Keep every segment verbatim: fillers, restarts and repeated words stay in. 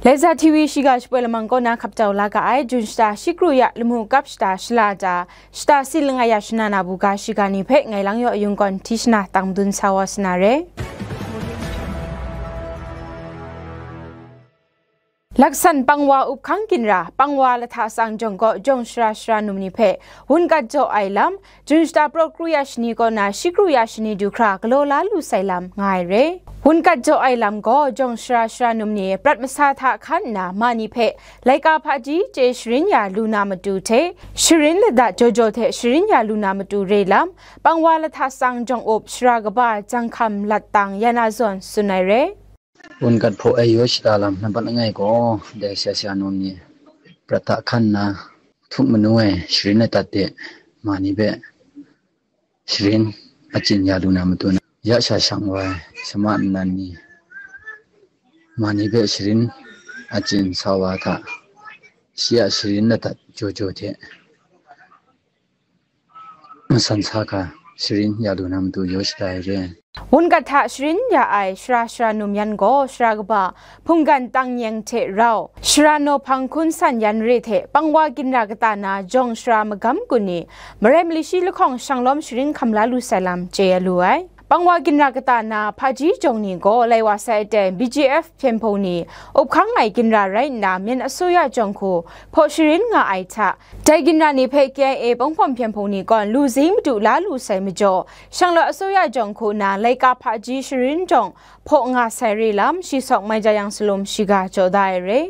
Laiza T V shiga shapoi lamang kaw na hkap jau la ga ai, Jun shata shi kru ya lamu kap shata shala da, shata si langai ya shana na buga shiga ni hpe ngai lang yaw yung kawn hti shana tang madun sa wa sa na re. Laksan pangwa up hkang ginra, pangwa lahta sang jawng gaw jawng sara sara num ni hpe wunkat jaw ai lam, Jun shata praw kru ya shani kaw na shi kru ya shani du hkra galaw la lu sai lam nga ai re. Wunkat jaw ai lam gaw jawng sara sara num ni prat masa hta hkan nna ma ni hpe laika hpaji chye sharin ya lu na matu hte, sharin ladat jaw jaw hte sharin ya lu na matu re lam, pangwa lahta sang jawng up sara kaba jang hkam lat tang ya na zawn tsun ai re. Wunkat hpaw ai yaw shada lam nampat langai gaw, dai sha sha num ni prat hta hkan nna, htup manu ai sharin ladat de, ma ni hpe sharin achyin ya lu na matu na, ya sha shang wa ai shama nnan ni, ma ni hpe sharin achyin sa wa hta, shi a sharin ladat jaw jaw hte, masan sa hkra sharin ya lu na matu yaw shada ai re. Wunkat hta sharin ya ai sara sara num yan gaw sara kaba, hpunggan tang yeng hte rau, sara naw hpang hkun san yan re hte pangwa ginra kata na jawng sara magam gun ni, marai mali shi lahkawng shanglawm sharin hkam la lu sai lam chye ya lu ai. Pangwa ginra kata na hpaji jawng ni gaw lai wa sai aten B G F hpyen hpung ni up hkang ai ginra rai nna, Myen Asuya jawng hku hpaw sharin nga ai hta, dai ginra ni hpe K I A Pangpawm hpyen hpung ni gawn lu zing madu la lu sai majaw, Shanglawt Asuya jawng hku na laika hpaji sharin jawng hpaw nga sai re lam, shi sawk mai ja yang salum shiga jaw da ai re.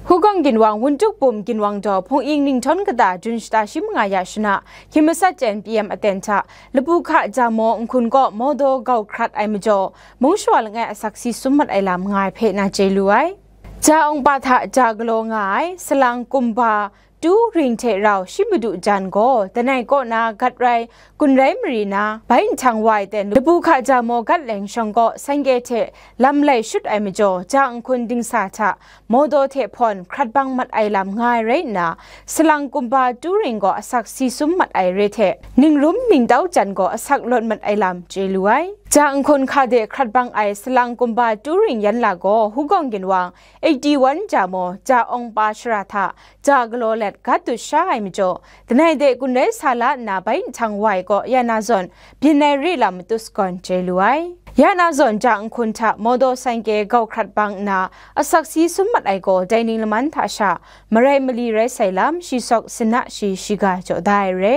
Hugawng ginwang Wuntuk Bum ginwang daw hpung ing ninghtawng kata Jun shata shi manga ya shana, hkying masat jen P M aten hta, Labu hka Jamo nhkun kaw mawdaw gau hkrat ai majaw, mung shawa langai asak si sum mat ai lam nga ai hpe na chye lu ai. Ja awngpa hta ja galaw nga ai, salang kumba, tu ring hte rau shi madu jan gaw, danai kaw na gat rai, gun rai mari na, bai nhtang wa ai ten, Labu hka Jamo gat leng shawng gaw, sangke hte lam lai shut ai majaw, ja nhkun dingsa hta, mawdaw hte hpawn hkrat bang mat ai lam nga ai rai nna, salang kumba tu ring gaw asak si sum mat ai re hte, ningrum ningtau jan gaw asak lawt mat ai lam chye lu ai. Ja nhkun hka de hkrat bang ai salang kumba tu ring yan la gaw, Hugawng ginwang eighty-one Jamo, ja awngpa shara hta, ja galaw let gat dut sha ai majaw, danai de gun rai sa la nna bai nhtang wa ai kaw ya na zawn, byin ai re lam matut sagawn chye lu ai. Ya na zawn ja nhkun hta mawdaw sangke gau hkrat bang nna, asak si sum mat ai gaw dai ning laman hta sha, marai mali rai sai lam, shi sawk sina shi shiga jaw da ai re.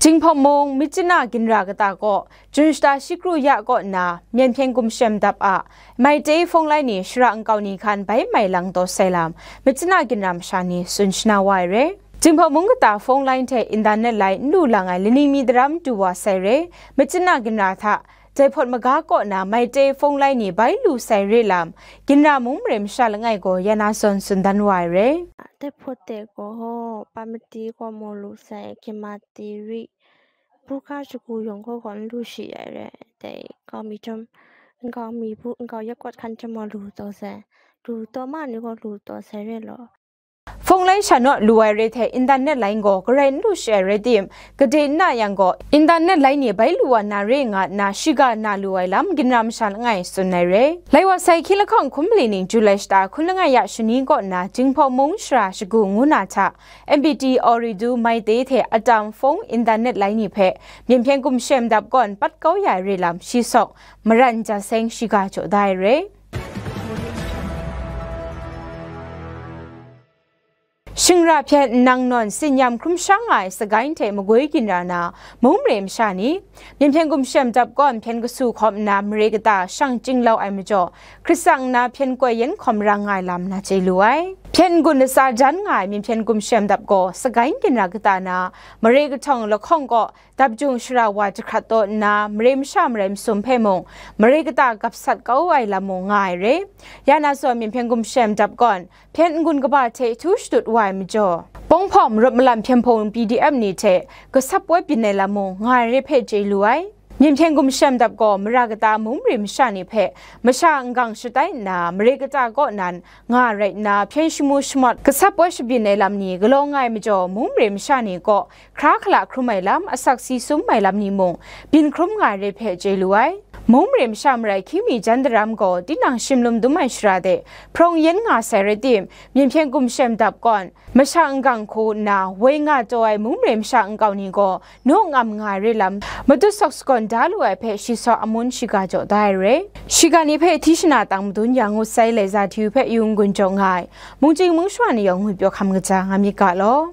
Jinghpaw mung, Myitkyina ginra kata kaw, Jun shata shi kru ya kaw nna, Myen hpyen gumshem dap a, Maitei phone line ni shara nkau ni hkan bai mai lang taw sai lam, Myitkyina ginra masha ni tsun shana wa ai re. Jinghpaw mung kata phone line hte internet line n lu lang ai laning mi daram du wa sai re, Myitkyina ginra hta, Dai hpawt maga kaw na Maitei phone line ni bai lu sai re lam, ginra mung mare masha langai gaw ya na zawn tsun dan wa ai re. Dai hpawt de gaw, Pamati gaw maw lu sai, Kimati ri, Burka shagu yawng gaw gaw n lu shi ai re. Dai nkau mi chyawm, nkau mi bu, nkau yakawt hkan chyawm gaw lu taw sai, lu taw ma ni gaw lu taw sai re law. Phone line sha naw lu ai re hte internet line gaw garai n lu shi ai rai tim, gade n na yang gaw, internet line ni bai lu wa na re nga nna shiga na lu ai lam ginra masha langai tsun ai re. Lai wa sai hkying lahkawng hkum mali ning July shata hkun langai ya shani kaw nna Jinghpaw mung shara shagu ngu na hta, M B T Ooredoo Maitei hte Atam phone internet line ni hpe Myen hpyen gumshem dap gawn pat kau ya ai re lam shi sawk maran ja seng shiga jaw da ai re. Shingra hpyen nnang nawn tsinyam hkrum sha nga ai Sagaing hte Magwi ginra na mung mare masha ni, Myen hpyen gumshem dap gawn hpyen kasu hkawm nna mare kata shang chyinglau ai majaw, hkrit tsang nna hpyen koi yen hkawm ra nga ai lam na chye lu ai. Hpyen n-gun latsa jan nga ai Myen hpyen gumshem dap gaw, Sagaing ginra kata na mare kahtawng lahkawng kaw, dap jung shara wa jahkrat taw nna, mare masha marai masum hpe mung, mare kata gap sat kau ai lam mung nga ai re. Ya na zawn, Myen hpyen gumshem dap gawn, hpyen n-gun kaba hte htu shadut wa ai majaw, Pawng hpawm rawt malam hpyen hpung P D M ni hte gasap woi byin ai lam mung nga ai re hpe chye lu ai. Myen hpyen gumshem dap gaw mara kata mung mare masha ni hpe masha n-gang shatai nna, mare kata kaw nan nga rai nna, hpyen shamu shamawt gasap wai shabyin ai lam ni galaw nga ai majaw, mung mare masha ni kaw hkra hkala hkrum ai lam, asak si sum ai lam ni mung byin hkrum nga ai rai hpe chye lu ai. Mung mare masha marai hkying mi jan daram gaw tinang shim lum dum ai shara de hprawng yen nga sai rai tim, myen hpyen gumshem dap kawn masha n-gang hku nna woi nga taw ai mung mare masha nkau ni gaw naw ngam nga ai re lam, Madu Sawk Sagawn da lu ai hpe shi saw amun shiga jaw da ai re. Shiga ni hpe hti shana tang madun ya ngut sai, Laiza Hti hpe yu n-gun jaw nga ai, mungchying mungshawa ni yawng ngut pyaw hkam kaja nga myit ga law.